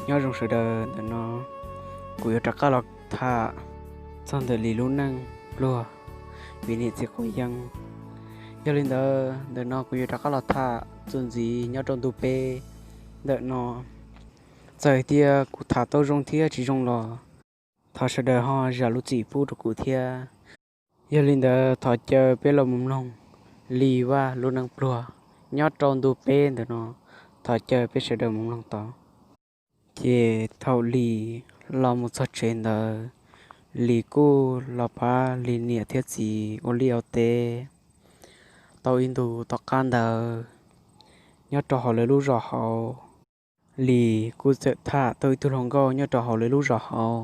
Nyob zoo sawv daws, ntawm no kuv yuav rov qab los tham txog ntawm Lis lub neej pluag vim niam txiv quav yeeb. Yog li ntawd, ntawm no kuv yuav rov qab los tham txuas ntxiv nyob rau ntu peb ntawm no. Txawm tias kuv tham tau zoo thiab tsis zoo los thov sawv daws ho zam lub txim pub rau kuv thiab. Yog li ntawd, thov caw peb los mus mloog Lis Vaj lub neej pluag nyob rau ntu peb ntawm no. Thov caw peb sawv daws mus mloog tau. Ces thaum Lis los mus txog tsev ntawd, Lis kuj los pab Lis niam thiab txiv ua liaj ua teb. Tau ib ntus tom qab ntawd, nyob rau hauv lawv lub zos hauv, Lis kuj txawm tham tau ib tug hluas nkauj nyob rau hauv lawv lub zos hauv.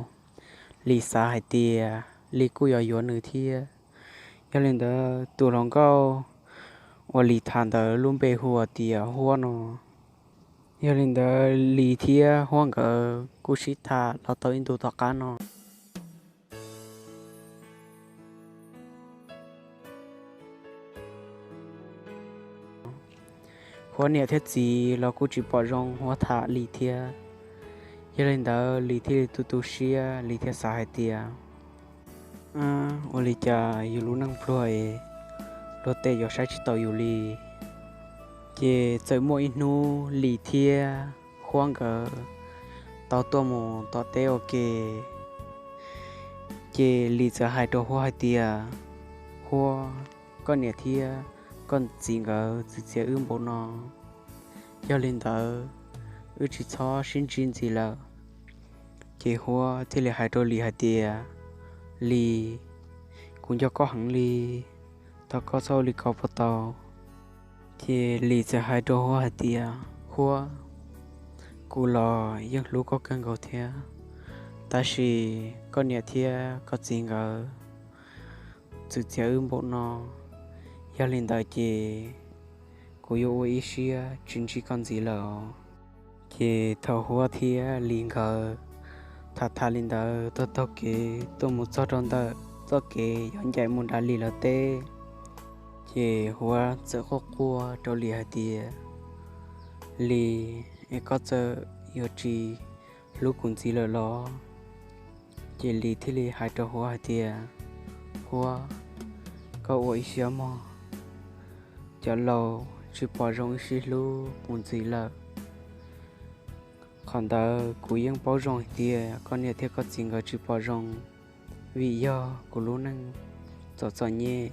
Lis xav hais tias Lis kuj yuav yuav nws thiab. Yog li ntawd, tus hluas nkauj uas Lis tham ntawd lub npe hu ua tias Huab no. Yog li ntawd, Lis thiab Huab nkawd kuj sib tham los tau ib ntus tom qab no. Huab niam thiab txiv los kuj tsis pom zoo Huab tham Lis thiab. Yog li ntawd, Lis thiaj li tu tu siab, Lis thiaj xav hais tias, ua li cas yus lub neej pluag es luag tej yuav saib tsis taus yus li. Ces txawm muaj ib hnub Lis thiab Huab nkawd tau tuaj mus tom teb ua ke. Ces Lis txawm hais rau Huab hais tias, Huab, koj niam thiab koj txiv nkawd txwv txiav wb npaum no, yog li ntawd wb tsis txhob sib ntsib ntxiv lawm. Ces Huab thiaj li hais rau Lis hais tias, Lis, kuv nco koj heev li, thov koj txhob ua li ko puas tau? Ces Lis txawm hais rau Huab hais tias, Huab, kuv los yeej hlub koj kawg nkaus thiab, tab sis koj niam thiab koj txiv nkawd txwv txiav wb npaum no, yog li ntawd ces kuv yuav ua ib siab tsis ntsib koj ntxiv lawm os. Ces thaum Huab thiab Lis nkawd tham tham li ntawd, taug taug kev tuaj mus txog rau ntawm txoj kev yuav ncaim mus nram Lis lawv teb, ces Huab txawm quaj quaj rau Lis hais tias, Lis, es koj txawm yuav tsis hlub kuv ntxiv lawm los? Ces Lis thiaj li hais rau Huab hais tias, Huab, koj ua ib siab mog, cov laus tsis pom zoo wb sib hlub mus ntxiv lawm. Qhov ntawd kuv yeej paub zoo hais tias koj niam thiab koj txiv nkawd tsis pom zoo, vim yog kuv lub neej txom txom nyem,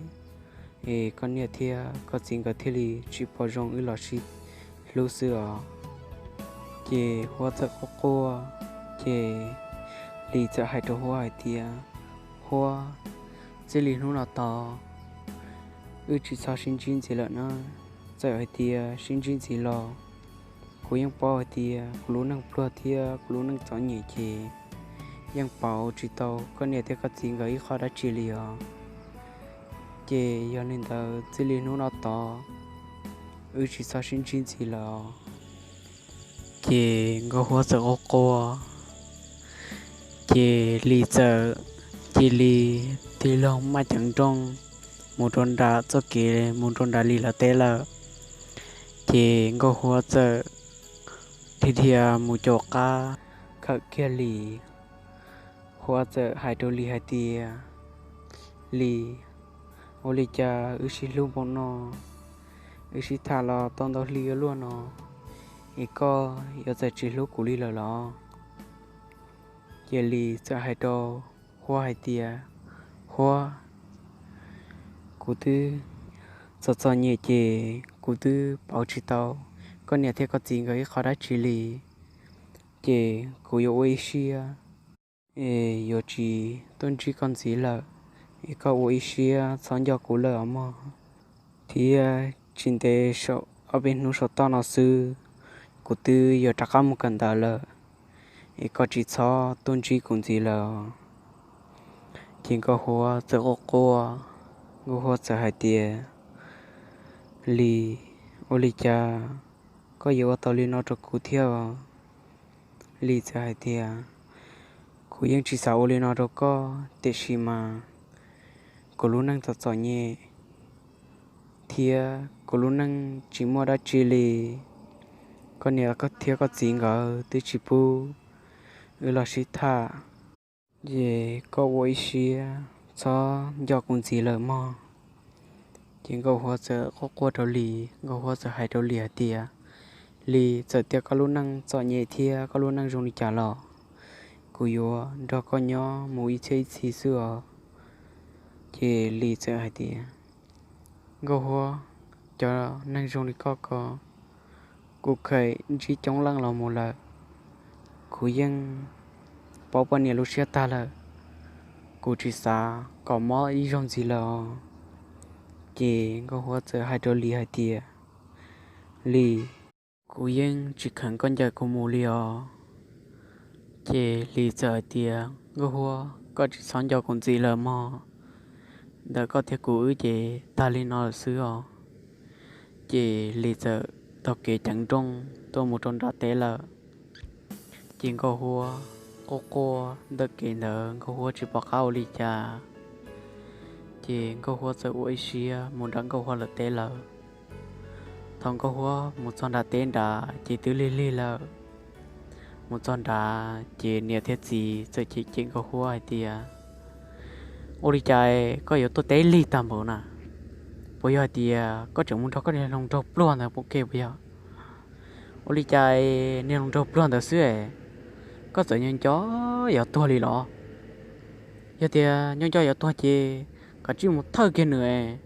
es koj niam thiab koj txiv nkawd thiaj li tsis pom zoo wb los sib hlub xwb os. Ces Huab txawm quaj quaj, ces Lis txawm hais rau Huab hais tias, Huab, txij li hnub no tod wb tsis txhob sib ntsib ntxiv lawm na. Txawm hais tias sib ntsib ntxiv los kuv yeej paub hais tias kuv lub neej pluag thiab kuv lub neej txom nyem ces yeej pauv tsis tau koj niam thiab koj txiv nkawd ib qho dab tsi li os. Ces yog li ntawd txij li hnub no tod wb tsis txhob sib ntsib ntxiv lawm. Ces Nkauj Huab txawm quaj quaj, ces Lis txawm cia li tig loo maj ceev nrooj mus rau nram txoj kev mus rau nram Lis lawv teb lawm. Ces Nkauj Huab txawm dhia dhia mus caum qab khawm kiag Lis. Huab txawm hais rau Lis hais tias, Lis, ua li cas wb sib hlub npaum no, wb sib tham los tau ntau hli ua luaj no, es koj yuav txawm tsis hlub kuv li lawm los? Ces Lis txawm hais rau Huab hais tias, Huab, kuv twb txom txom nyem ces kuv twb pauv tsis tau koj niam thiab koj txiv nkawd ib qho dab tsi li, ces kuv yuav ua ib siab es yuav tsis tuaj ntsib koj ntxiv lawm, es koj ua ib siab txhob nco kuv lawm os mog. Thiab tsis ntev saum ob peb hnub saum toj no xwb, kuv twb yuav rov qab mus kawm ntawv lawm, es koj tsis txhob tuaj ntsib kuv ntxiv lawm. Ces Nkauj Huab txawm quaj quaj, Nkauj Huab txawm hais tias, Lis, ua li cas koj yuav ua tau li no rau kuv thiab? Lis txawm hais tias, Kuv yeej tsis xav ua li no rau koj, tiam sis mas kuv lub neej txom txom nyem thiab kuv lub neej tsis muaj dab tsi li. Koj niam thiab koj txiv nkawd twb tsis pub wb los sib tham, ces koj ua ib siab txhob nco kuv ntxiv lawm mog. Ces Nkauj Huab txawm quaj quaj rau Lis, Nkauj Huab txawm hais rau Lis hais tias, Lis, txawm tias koj lub neej txom nyem thiab koj lub neej zoo li cas los kuv yuav nrog koj nyob mus ib txhiab ib txhis xwb os. Ces Lis txawm hais tias, Nkauj Huab, cov neeg zoo li koj ko kuv khaws ntsib coob leej los mus lawm, kuv yeej paub poj niam lub siab tag lawm, kuv tsis xav kom mob ib zaug ntxiv lawm os. Ces Nkauj Huab txawm hais rau Lis hais tias, Lis, kuv yeej tsis kheev koj ncaim kuv mus li os. Ces Lis txawm hais tias, Nkauj Huab, koj tsis txhob nco kuv ntxiv lawm mog, ntawm koj thiab kuv wb ces tag li no lawm xwb os. Ces Lis txawm taug kev ceev nrooj tuaj mus rau nram teb lawm. Ces Nkauj Huab quaj quaj ntawm kev ntawd, Nkauj Huab tsis pom qab ua li cas. Ces Nkauj Huab txawm ua ib siab mus nram Nkauj Huab lawv teb lawm. Thaum Nkauj Huab mus txog nram teb nrad ces twb lig lig lawm. Mus txog nrad ces niam thiab txiv txawm cem cem Nkauj Huab hais tias, Ua li cas koj yuav tuaj teb lig tag npaum na? Puas yog hais tias koj tseem mus nrog koj niag hluas nraug pluag ntawd pom kev puas yog? Ua li cas niag hluas nraug pluag ntawd xwb es koj txawm nco nco yuav tuag li los? Yog tias nco nco yuav tuag ces koj cia li mus thawj kiag nws,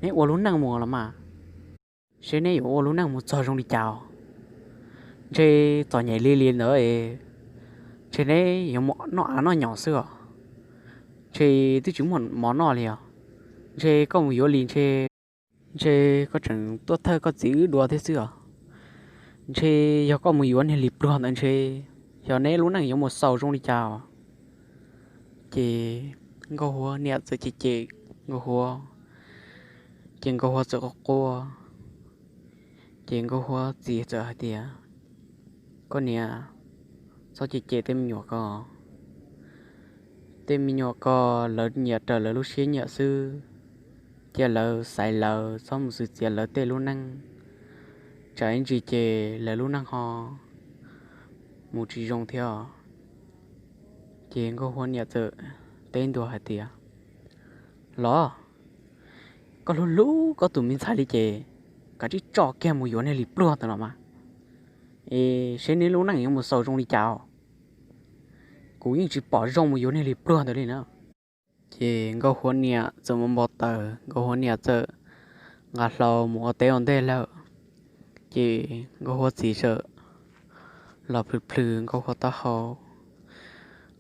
neb ua lub neej mus los mas. Seb neb yuav ua lub neej mus txog zoo li cas os? Ntshe txom nyem li li ntawd, ntshe neb yuav mus noj av noj nyom xwb os. Ntshe twb tsis muaj mov noj li os. Ntshe koj mus yuav Lis ntshe, ntshe koj tseem tuaj thawj koj txiv wb dua thiab xwb os. Ntshe yog koj mus yuav niag Lis pluag ntawd ntshe xyov neb lub neej yuav mus xaus zoo li cas os. Ces Nkauj Huab niam txawm cem cem Nkauj Huab, ces Nkauj Huab txawm quaj quaj. Ces Nkauj Huab txiv txawm hais tias, Koj niam, txhob cem cem tej me nyuam ko. Tej me nyuam ko lawv nyiam raws lawv lub siab nyiam xwb. Cia lawv xaiv lawv, txhob mus xwm txiav lawv tej lub neej, tsam ib ntsis ces lawv lub neej ho mus tsis zoo thiab. Ces Nkauj Huab niam txawm teb ntua hais tias, Los, koj hlub hlub koj tus me ntxhais li ces kav tsij tso kiag mus yuav niag Lis pluag ntawd los mas, es seb neb lub neej yuav mus xaus zoo li cas os. Kuv yeej tsis pom zoo mus yuav niag Lis pluag ntawd li na. Ces Nkauj Huab niam txawm mus npau taws, Nkauj Huab niam txawm nqa hlau mus ua teb ua ntej lawm. Ces Nkauj Huab txiv txawm los plhws plhws Nkauj Huab taub hau.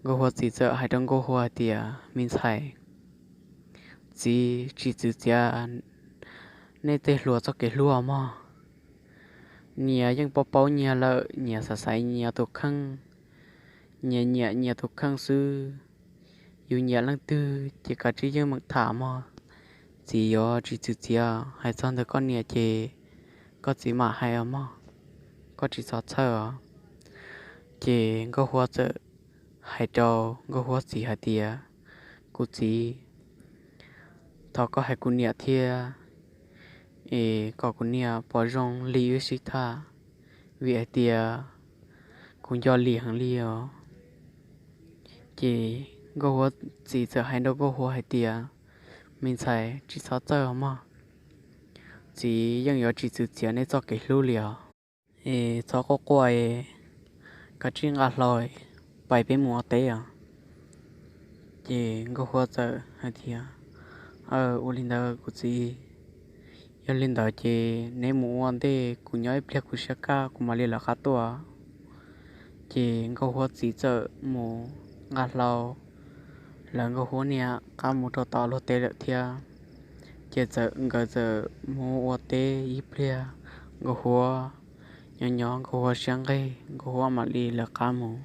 Nkauj Huab txiv txawm hais rau Nkauj Huab hais tias, Me ntxhais, txiv tsis txwv txiav nej tej hluas txoj kev hlub os mog. Nyias yeej paub paub nyias lawm, nyias xav xaiv nyias tus kheej, nyias nyiam nyias tus kheej xwb. Yus nyiam leej twg ces kav tsij yeej meem tham mog. Txiv yuav tsis txwv txiav. Hais txog ntawm koj niam ces koj txiv mam hais os mog, koj tsis txhob txhawj os. Ces Nkauj Huab txawm hais rau Nkauj Huab txiv hais tias, Kuv txiv, thov koj hais kuv niam thiab, es kom kuv niam pom zoo Lis wb sib tham, vim hais tias kuv nco Lis heev li os. Ces Nkauj Huab txiv txawm hais rau Nkauj Huab hais tias, Me ntxhais, tsis txhob txhawj mog, txiv yeej yuav tsis txwv txiav nej txoj kev hlub li os. Es txhob quaj quaj, kav tsij nqa hlau pais peb mus ua teb os. Ces Nkauj Huab txawm hais tias, Aw, ua li ntawd kuv txiv. Yog li ntawd ces neb mus ua ntej, kuv nyob ib pliag kuv siab kaj kuv mam li lawv qab tuaj. Ces Nkauj Huab txiv txawm mus nqa hlau lawv Nkauj Huab niam qab mus rau tom luag teb lawm thiab. Ces txawm nkawd txawm mus ua teb ib pliag, Nkauj Huab nyob nyob Nkauj Huab siab nqig, Nkauj Huab mam li lawv qab mus.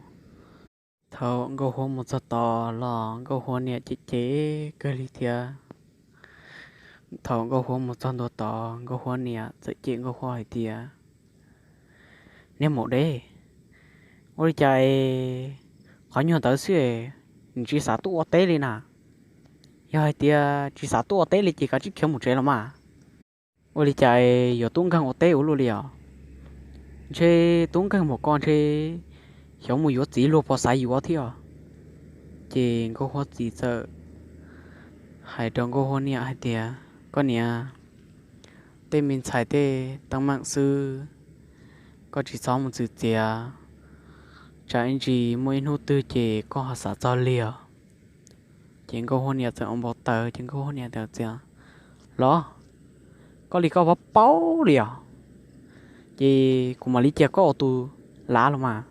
Thaum Nkauj Huab mus txog tod los Nkauj Huab niam cem cem kawg li thiab. Thaum Nkauj Huab mus txog ntua tod, Nkauj Huab niam txawm cem Nkauj Huab hais tias, Niag maum deb, ua li cas es qhov nyuag ntawd xwb es tsis xav tuaj ua teb li na? Yog hais tias tsis xav tuaj ua teb li ces kav tsij khiav mus tsev los mas. Ua li cas es yuav tub nkeeg ua teb ua luaj li os? Ntshe tub nkeeg npaum ko ntshe xyov mus yuav txiv luag puas xav yuav thiab. Ces Nkauj Huab txiv txawm hais rau Nkauj Huab niam hais tias, Koj niam, tej me ntxhais tej teeb meem xwb, koj tsis txhob mus txwv txiav, tsam ib ntsis muaj ib hnub twg ces koj ho xav txog li os. Ces Nkauj Huab niam txawm ua npau taws, ces Nkauj Huab niam txawm tias, Los, koj li koj paub paub li os, ces kuv mam li cia koj ua tus lav los mas,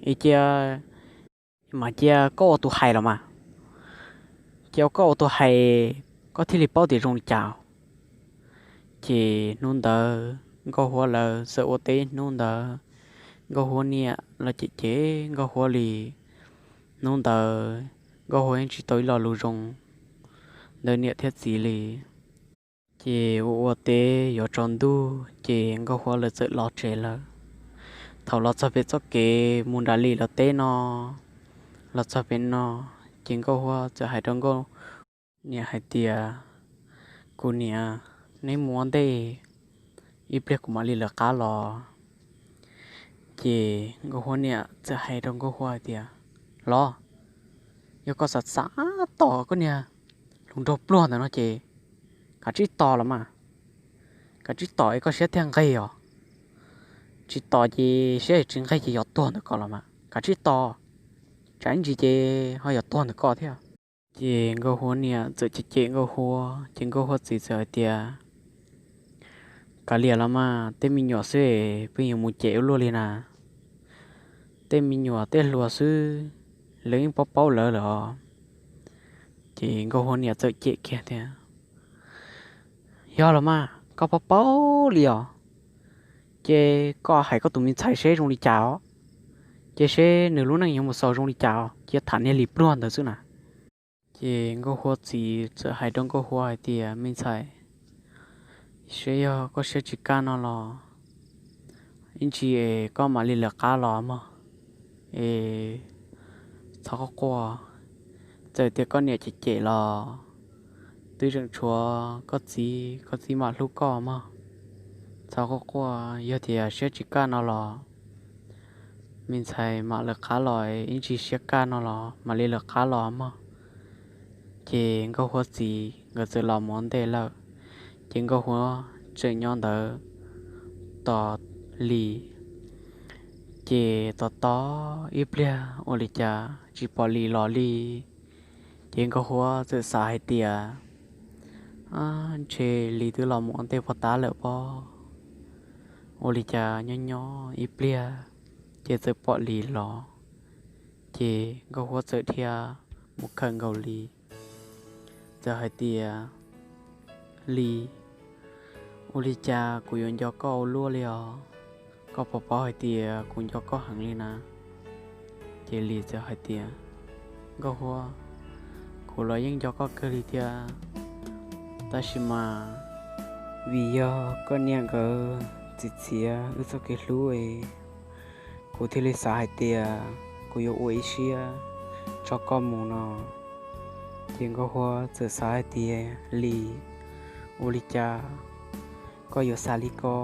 es cia, mam cia koj ua tus hais los mas, cia koj ua tus hais, koj thiaj li paub tias zoo li cas. Ces hnub ntawd Nkauj Huab lawv txawm ua teb hnub ntawd, Nkauj Huab niam los cem cem Nkauj Huab li. Hnub ntawd Nkauj Huab yeej tsis tau ib lo lus zoo ntawm niam thiab txiv li. Ces ua ua teb yuav tsaus ntuj ces Nkauj Huab lawv txawm los tsev lawm. Thaum los txog pem txoj kev mus nram Lis lawv teb no, los txog pem no, ces Nkauj Huab txawm hais rau Nkauj niam hais tias, Kuv niam, neb mus ua ntej, ib pliag kuv mam li lawv qab los. Ces Nkauj Huab niam txawm hais rau Nkauj Huab hais tias, Los, yog koj xav xav tos koj niag hluas nraug pluag ntawm no ces kav tsij tos los mas, kav tsij tos es koj siab thiaj nqig os. Tsis tos ces siab tsis nqig ces yuav tuag ntawm koj los mas, kav tsij tos, tsam ib ntsis ces ho yuav tuag ntawm koj thiab. Ces Nkauj Huab niam txawm cem cem Nkauj Huab, ces Nkauj Huab txiv txawm hais tias, Kav liam los mas, tej me nyuam xwb es pheej yuav mus cem ua luaj li na. Tej me nyuam tej hluas xwb, lawv yeej paub paub lawv lawm os. Ces Nkauj Huab niam txawm cem kiag tias, Yog los mas, koj paub paub li os. Ces koj hais koj tus me ntxhais seb zoo li cas os, ces seb nws lub neej yuav mus xaus zoo li cas os, cia tham niag Lis pluag ntawd xwb na. Ces Nkauj Huab txiv txawm hais rau Nkauj Huab hais tias, Me ntxhais, seb yog koj siab tsis kaj no los ib ntsis es koj mam li lawv qab los mog, es txhob quaj quaj. Txawm tias koj niam cem cem los twb tseem tshuav koj txiv, koj txiv mam hlub koj mog. Txhob quaj quaj, yog tias siab tsis kaj no los me ntxhais mam lawv qab los, ib ntsis siab kaj no los mam li lawv qab los mog. Ces Nkauj Huab txiv nkawd txawm los mus ua ntej lawm, ces Nkauj Huab tseem nyob ntawd tos Lis. Ces tos tos ib pliag ua li cas tsis pom Lis los li. Ces Nkauj Huab txawm xav hais tias, Ab, ntshe Lis twb los mus ua ntej pog tab lawm pob. Ua li cas nyob nyob ib pliag ces txawm pom Lis los. Ces Nkauj Huab txawm dhia mus khawm nkaus Lis, txawm hais tias, Lis, ua li cas kuv yuav nco koj ua luaj li os? Koj puas paub hais tias kuv nco koj heev li na? Ces Lis txawm hais tias, Nkauj Huab, kuv los yeej nco koj kawg li thiab, tab sis mas vim yog koj niam nkawd txiav txim wb txoj kev hlub es kuv thiaj li xav hais tias kuv yuav ua ib siab tso koj mus no. Ces Nkauj Huab txawm xav hais tias, Lis, ua li cas koj yuav xav li ko?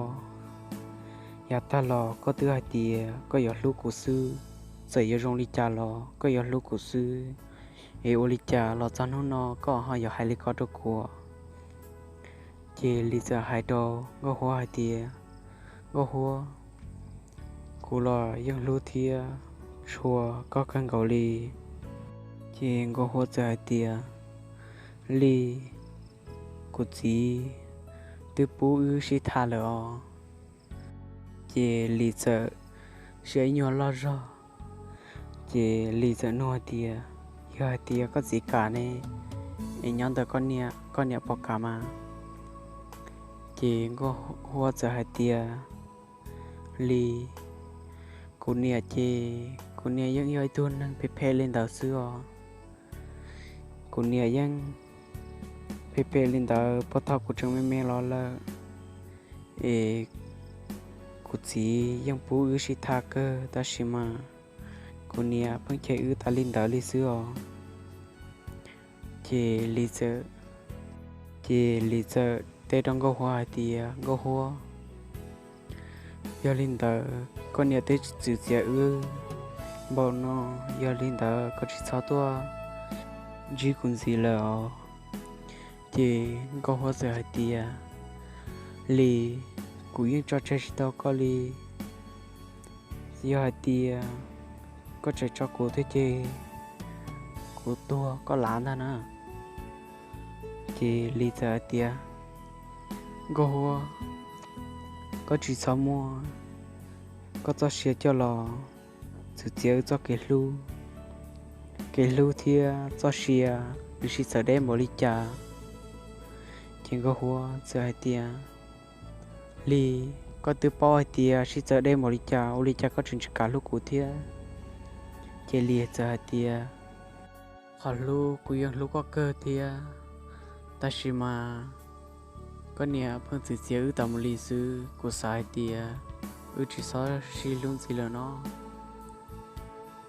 Yav tag los koj twb hais tias koj yuav hlub kuv xwb, txawm yuav zoo li cas los koj yuav hlub kuv xwb, es ua li cas los txog hnub no koj ho yuav hais li ko rau kuv? Ces Lis txawm hais rau Nkauj Huab hais tias, Nkauj Huab, kuv los yeej hlub thiab tshua koj kawg nkaus li. Ces Nkauj Huab txawm hais tias, Lis, kuv txiv twb pub wb sib tham lawm os. Ces Lis txawm siab ib nyuag loj zog, ces Lis txawm nug hais tias, Yog hais tias koj txiv kam ne, es nyob ntawm koj niam, koj niam puas kam mas? Ces Nkauj Huab txawm hais tias, Lis, kuv niam ces kuv niam yeej yog ib tug neeg phem phem li ntawd xwb os. Kuv niam yeej phem phem li ntawd puag thaum kuv tseem me me los lawm, es kuv txiv yeej pub wb sib tham kawg tab sis mas kuv niam pheej cheb wb tas li ntawd li xwb os. Ces Lis txawm, ces Lis txawm teb rau Nkauj Huab hais tias, Nkauj Huab, yog li ntawd koj niam twb txwv txiav wb npaum no, yog li ntawd koj tsis txhob tuaj ntsib kuv ntxiv lawm os. Ces Nkauj Huab txawm hais tias, Lis, kuv yeej tso tseg tsis tau koj li. Yog hais tias koj tseem tso kuv thiab ces kuv tuag koj lav ntag na. Ces Lis txawm hais tias, Nkauj Huab, koj tsis txhob muab koj txoj sia coj los txwv txiav wb txoj kev hlub. Kev hlub thiab txoj sia nws sib txawv deb npaum li cas? Ces Nkauj Huab txawm hais tias, Lis, koj twb paub hais tias sib txawv deb npaum li cas, ua li cas koj tseem tsis kam hlub kuv thiab? Ces Lis txawm hais tias, Qhov hlub kuv yeej hlub koj kawg thiab, tab sis mas koj niam pheej txwv txiav wb tas mus li xwb, kuv xav hais tias wb tsis txhob sib hlub ntxiv lawm no.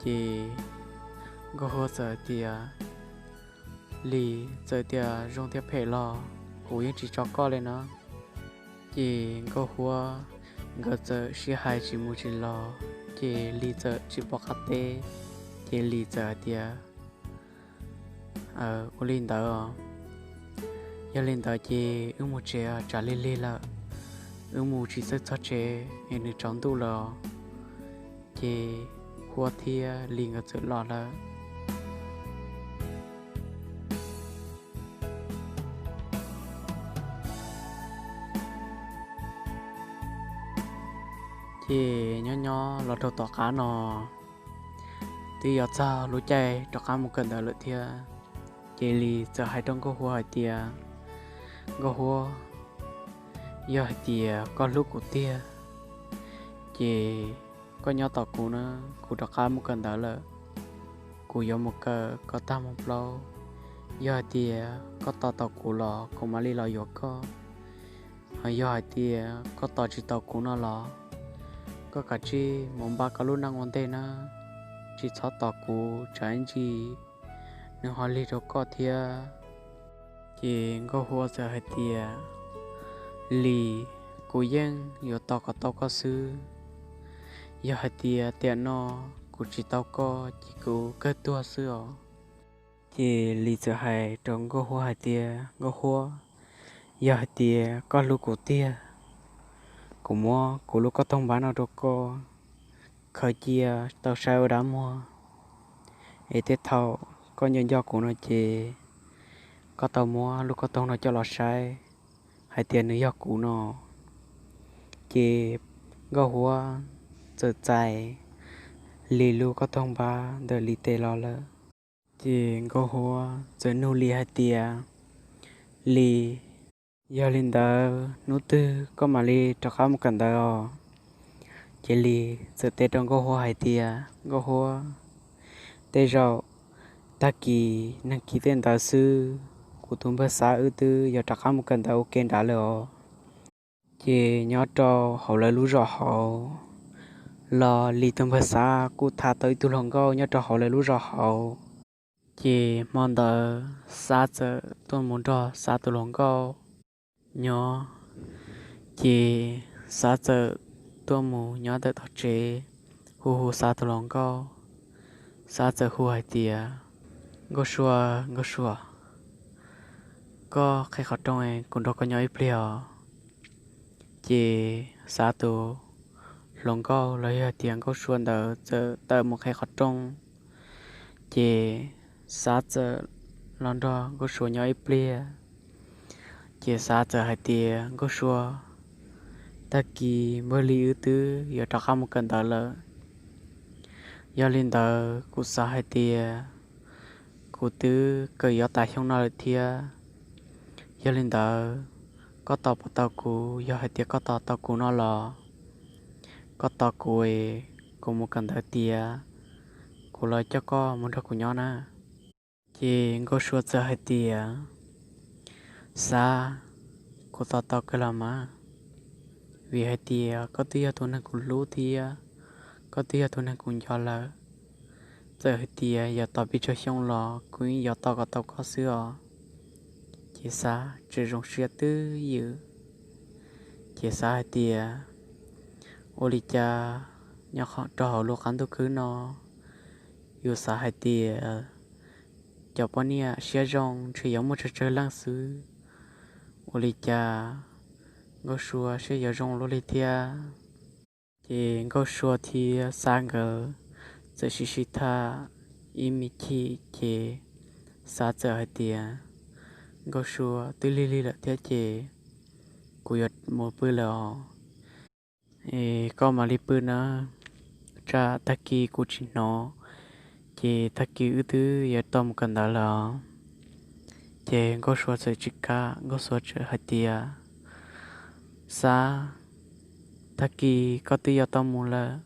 Ces Nkauj Huab txawm hais tias, Lis, txawm tias zoo thiab phem los kuv yeej tsis tso koj li no. Ces Nkauj Huab nkawd txawm sib hais tsis mus tsis los, ces Lis txawm tsis pom qab teb, ces Lis txawm hais tias, Ua li ntawd os, yog li ntawd ces wb mus tsev, tsam lig lig lawm, wb mus tsis txawj txog tsev es nws tsaus ntuj lawm os. Ces Huab thiab Lis nkawd txawm los lawm. Ces nyob nyob los rau tom qab no, twb yuav txog lub caij rov qab mus kawm ntawv lawm thiab. Ces Lis txawm hais rau Nkauj Huab hais tias, Nkauj Huab, yog hais tias koj hlub kuv tiag, ces koj nyob tos kuv na, kuv rov qab mus kawm ntawv lawm. Kuv yuav mus kawm kom tag moo plaub. Yog hais tias koj tos tau kuv los kuv mam li los yuav koj. Ho yog hais tias koj tos tsis tau kuv no los, koj kav tsij mus npaj koj lub neej ua ntej na, tsis txhob tos kuv, tsam ib ntsis nws ho lig rau koj thiab. Ces Nkauj Huab txawm hais tias, Lis, kuv yeej yuav tos kom tau koj xwb. Yog hais tias tiam no kuv tsis tau koj ces kuv kawg tuag xwb os. Ces Lis txawm hais rau Nkauj Huab hais tias, Nkauj Huab, yog hais tias koj hlub kuv tiag, kuv muab kuv lub kauj toog npab no rau koj khaws cia tau saib ua dab muag, es tej thaum koj nco nco kuv no ces koj tau muab lub kauj toog no coj los saib hais tias nws yog kuv no. Ces Nkauj Huab txawm txais Lis lub kauj toog npab ntawm Lis tes los lawm. Ces Nkauj Huab txawm nug Lis hais tias, Lis, yog li ntawd hnub twg koj mam li rov qab mus kawm ntawv os? Ces Lis txawm teb rau Nkauj Huab hais tias, Nkauj Huab, tej zaum tag kis nag kis tej ntawd xwb, kuv tus npawg Xab wb twb yuav rov qab mus kawm ntawv ua ke nrad lawm os. Ces nyob rau hauv lawv lub zos hauv los Lis tus npawg Xab kuj tham tau ib tug hluas nkauj nyob rau hauv lawv lub zos hauv. Ces hmo ntawd Xab txawm tuaj mus nrog Xab tus hluas nkauj nyob. Ces Xab txawm tuaj mus nyob ntawm tog tsev, hu hu Xab tus hluas nkauj. Xab txawm hu hais tias, Nkauj Sua, Nkauj Sua, koj qhib qhov rooj, kuv nrog koj nyob ib pliag os. Ces Xab tus hluas nkauj los yog tias Nkauj Sua ntawd txawm tawm mus qhib qhov rooj. Ces Xab txawm los nrog Nkauj Sua nyob ib pliag. Ces Xab txawm hais tias, Nkauj Sua, tag kis npawg Lis wb twb yuav rov qab mus kawm ntawv lawm. Yog li ntawd kuv xav hais tias kuv twb kawm yuav tas xyoo no lawm thiab. Yog li ntawd, koj tos puas tau kuv? Yog hais tias koj tos tau kuv no los, koj tos kuv es kuv mus kawm ntawv tiav, kuv los coj koj mus nrog kuv nyob na. Ces Nkauj Sua txawm hais tias, Xab, kuv tos tau kawg los mas, vim hais tias koj twb yog tus neeg kuv hlub thiab koj twb yog tus neeg kuv nco lawm. Txawm hais tias yuav tos pes tsawg xyoo los kuv yeej yuav tos kom tau koj xwb os. Ces Xab tseem zoo siab twb ywm. Ces Xab hais tias, Ua li cas nyob rau hauv lub qab ntuj khwb no, yus xav hais tias cov poj niam siab zoo ntshe yuav muaj tsawg tsawg leej xwb. Ua li cas Nkauj Sua siab yuav zoo luaj li thiab? Ces Nkauj Sua thiab Xab nkawd txawm sib sib tham ib me chim ces Xab txawm hais tias, Nkauj Sua, twb lig lig lawm thiab ces kuv yuav mus pw lawm os. Es koj mam li pw na, tsam tag kis kuv tsis hnov, ces tag kis wb twb yuav tau mus kawm ntawv lawm os. Ces Nkauj Sua txawm tsis kam, Nkauj Sua txawm hais tias, Xab, tag kis koj twb yuav tau mus lawm,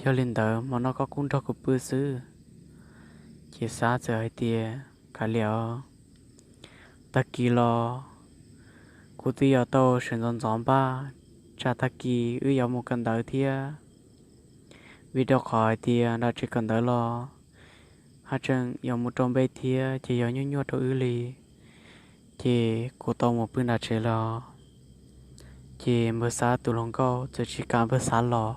yog li ntawd hmo no koj kuj nrog kuv pw xwb. Ces Xab txawm hais tias, Kav liam os, tag kis los kuv twb yuav tau sawv ntxov ntxov npaj, tsam tag kis wb yuav mus kawm ntawv thiab. Vim rau qhov hais tias nram tsev kawm ntawv los haj tseem yuav mus rau npej thiab ces yog nyuaj nyuaj rau wb li. Ces kuv tau mus pw nram tsev lawm. Ces npawg Xab tus hluas nkauj txawm tsis kam npawg Xab los,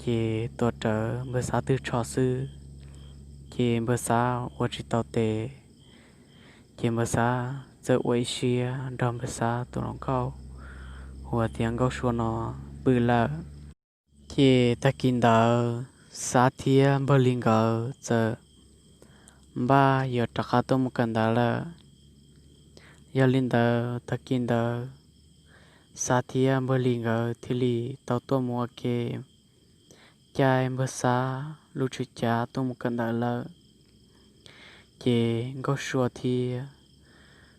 ces tuav rawv npawg Xab tw tsho xwb. Ces npawg Xab ua tsis tau tes, ces npawg Xab txawm ua ib siab nrog npawg Xab tus hluas nkauj hu ua tias Nkauj Sua no pw lawm. Ces tag kis ntawd Xab thiab npawg Lis nkawd txawm npaj yuav rov qab tuaj mus kawm ntawv lawm. Yog li ntawd tag kis ntawd Xab thiab npawg Lis nkawd thiaj li tau tuaj mus ua ke caij npawg Xab lub tswv cav tuaj mus kawm ntawv lawm. Ces Nkauj Sua thiab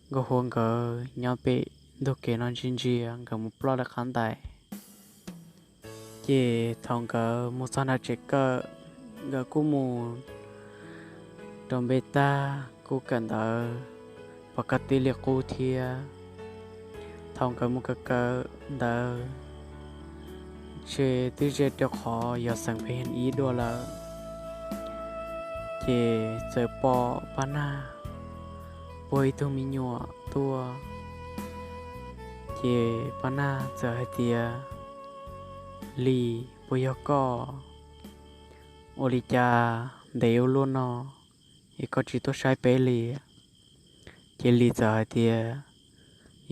Nkauj Huab nkawd nyob pem ntug kev no ntsia ntsia nkawd mus ploj lawm qab ntais. Ces thaum nkawd mus txog nram tsev kawm, nkawd kuj mus rau npej tag kuj kawm ntawv pom koj tib li qub thiab. Thaum nkawd mus kawm kawm ntawv, ntshe twb ze rau qhov yog xeem pheej ib dua lawm, ces txawm pom Paj Nag puag ib tug me nyuam tuaj. Ces Paj Nag txawm hais tias, Lis, puas yog koj? Ua li cas ntev ua luaj no es koj tsis tuaj saib peb li? Ces Lis txawm hais tias,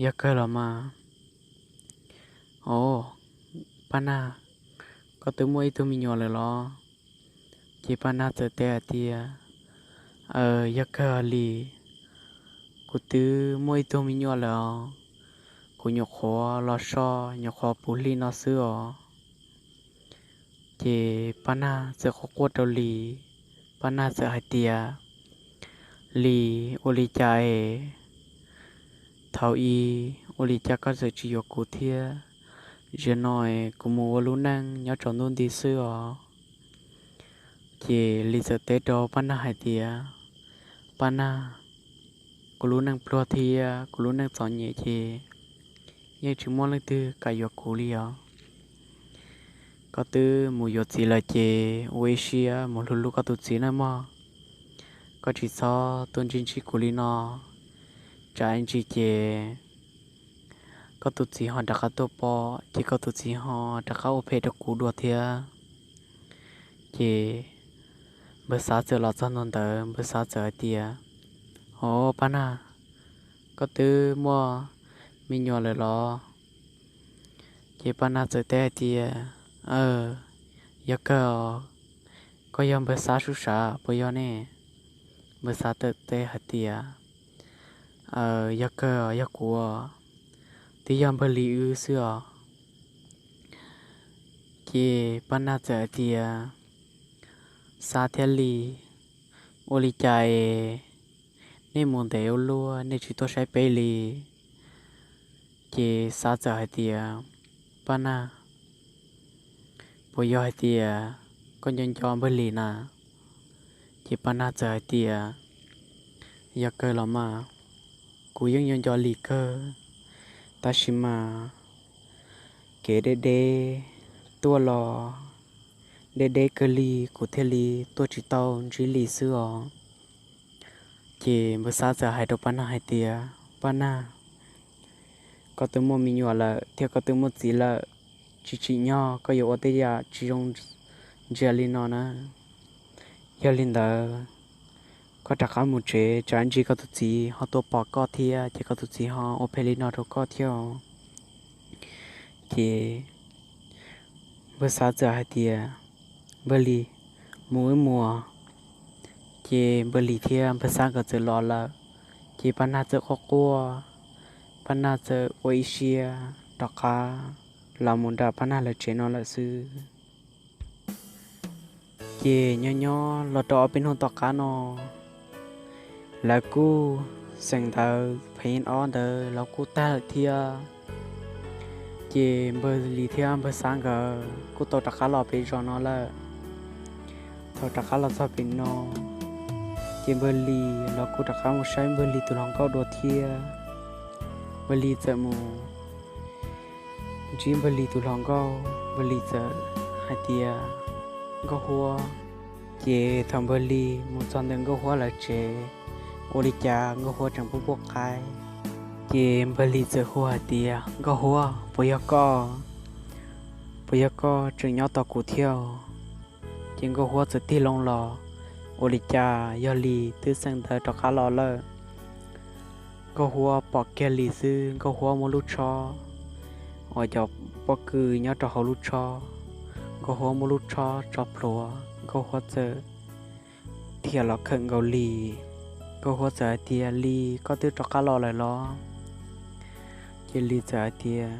Yog kawg los mas. Os, Paj Nag, koj twb muaj ib tug me nyuam lawm los? Ces Paj Nag txawm teb hais tias, Aws, yog kawg Lis, kuv twb muaj ib tug me nyuam lawm os. Kuv nyuam qhuav los so, nyuam qhuav puv hli no xwb os. Ces Paj Nag txawm quaj quaj rau Lis, Paj Nag txawm hais tias, Lis, ua li cas es thaum i ua li cas koj txawm tsis yuav kuv thiab? Zaum no es kuv mus ua lub neej nyob tsaus ntuj nti xwb os. Ces Lis txawm teb rau Paj Nag hais tias, Paj Nag, kuv lub neej pluag thiab kuv lub neej txom nyem ces yeej tsis muaj leej twg kam yuav kuv li os. Koj twb mus yuav txiv lawm ces ua ib siab mus hlub hlub koj tus txiv nawb mog. Koj tsis txhob tuaj ntsib ntsib kuv li no, tsam ib ntsis ces koj tus txiv ho rov qab tuaj pom ces koj tus txiv ho rov qab ua phem rau kuv dua thiab. Ces npawg Xab txawm los txog ntua ntawd, npawg Xab txawm hais tias, Os Paj Nag, koj twb muaj me nyuam lawm los? Ces Paj Nag txawm teb hais tias, Aws, yog kawg os, koj yog npawg Xab Sub Sav puas yog ne? Npawg Xab txawm teb hais tias, Aws, yog kawg os, yog kuv os, twb yog npawg Lis wb xwb os. Ces Paj Nag txawm hais tias, Xab thiab Lis, ua li cas es nej mus ntev ua luaj nej tsis tuaj saib peb li? Ces Xab txawm hais tias, Paj Nag, puas yog hais tias koj nco nco npawg Lis na? Ces Paj Nag txawm hais tias, Yog kawg los mas, kuv yeej nco nco Lis kawg, tab sis mas kev deb deb tuaj los deb deb kawg li kuv thiaj li tuaj tsis tau ntsib Lis xwb os. Ces npawg Xab txawm hais rau Paj Nag hais tias, Paj Nag, koj twb muaj me nyuam lawm thiab koj twb muaj txiv lawm, tsis tsim nyog koj yuav ua tej yam tsis zoo ntsia li no na. Yog li ntawd, koj rov qab mus tsev, tsam ib ntsis koj tus txiv ho tuaj pom koj thiab ces koj tus txiv ho ua phem li no rau koj thiab. Ces npawg Xab txawm hais tias, Npawg Lis, mus wb mus. Ces npawg Lis thiab npawg Xab nkawd txawm los lawm. Ces Paj Nag txawm quaj quaj, Paj Nag txawm ua ib siab rov qab los mus nram Paj Nag lawv tsev no lawm xwb. Ces nyob nyob los rau ob peb hnub tom qab no, lawv kuj, xeem ntawv phev ob ntawd los kuj tag lawm thiab. Ces npawg Lis thiab npawg Xab nkawd kuj tau rov qab los pem zos no lawm. Thaum rov qab los txog pem no, ces npawg Lis los kuj rov qab mus saib npawg Lis tus hluas nkauj dua thiab. Npawg Lis txawm mus ntsib npawg Lis tus hluas nkauj, npawg Lis txawm hais tias, Nkauj Huab. Ces thaum npawg Lis mus txog ntawm Nkauj Huab lawv tsev, ua li cas Nkauj Huab tseem pub pub qaib. Ces npawg Lis txawm hu hais tias, Nkauj Huab, puas yog koj? Puas yog koj tseem nyob tos kuv thiab? Ces Nkauj Huab txawm tig loo los, ua li cas yog Lis twb xeem ntawv rov qab los lawm. Nkauj Huab pom kiag Lis xwb, Nkauj Huab muab lub tsho uas cov pob kws nyob rau hauv lub tsho, Nkauj Huab muab lub tsho tso plhuav, Nkauj Huab txawm thiaj los khawm nkaus Lis. Nkauj Huab txawm hais tias, Lis, koj twb rov qab los lawm los? Ces Lis txawm hais tias,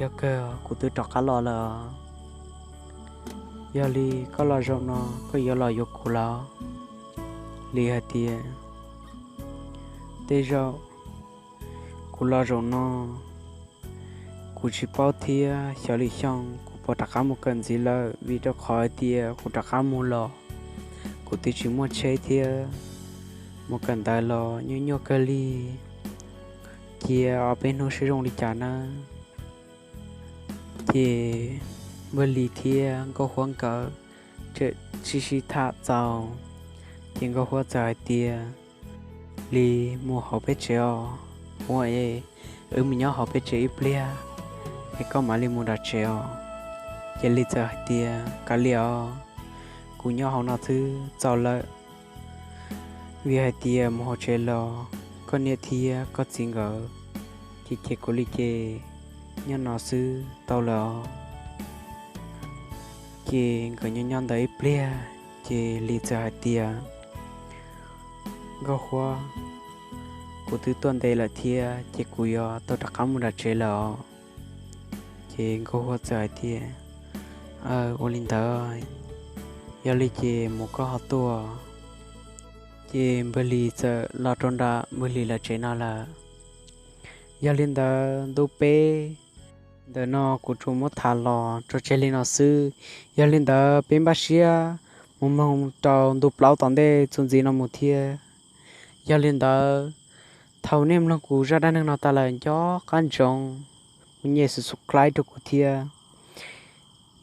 Yog kawg, kuv twb rov qab los lawm. Yog li koj los zaum no koj yuav los yuav kuv los? Lis hais tias, Tej zaum kuv los zaum no kuv tsis paub thiab, xyov lwm xyoo kuv puas rov qab mus kawm ntxiv lawm, vim rau qhov hais tias kuv rov qab mus los kuv twb tsis muaj tsheb thiab, mus kawm ntawv los nyuaj nyuaj kawg li. Cia ob peb hnub seb zoo li cas nawb. Ces npawg Lis thiab Nkauj Huab nkawd txawm sib sib tham txaus, ces Nkauj Huab txawm hais tias, Lis, mus hauv peb tsev os, ua es wb mus nyob hauv peb tsev ib pliag es koj mam li mus nram tsev os. Ces Lis txawm hais tias, Kav liam os, kuv nyob hauv no xwb txaus lawm, vim hais tias mus hauv tsev los koj niam thiab koj txiv nkawd ces cem kuv li ces nyob no xwb tau lawm os. Ces nkawd nyob nyob ntawd ib pliag, ces Lis txawm hais tias, Nkauj Huab, kuv twb tuaj ntev lawm thiab ces kuv yuav tau rov qab mus nram tsev lawm os. Ces Nkauj Huab txawm hais tias, Ua li ntawd, yog li ces mus koj ho tuaj. Ces npawg Lis txawm los rau nram npawg Lis lawv tsev no lawm. Yog li ntawd ntu peb ntawm no kuv tsuas muab tham los tso tseg li no xwb. Yog li ntawd peb npaj siab mus mloog rau ntu plaub tom ntej txuas ntxiv no mus thiab. Yog li ntawd, thaum nej mloog kuv zaj dab neeg no tas lawm nco qab ntsoov mus nyem subscribe rau kuv thiab.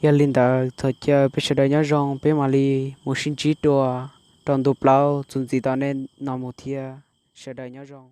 Yog li ntawd txhob caw peb sawv daws nyob zoo, peb mam li mus sib ntsib dua rau ntu plaub txuas ntxiv tom ntej no mus thiab. Sawv daws nyob zoo.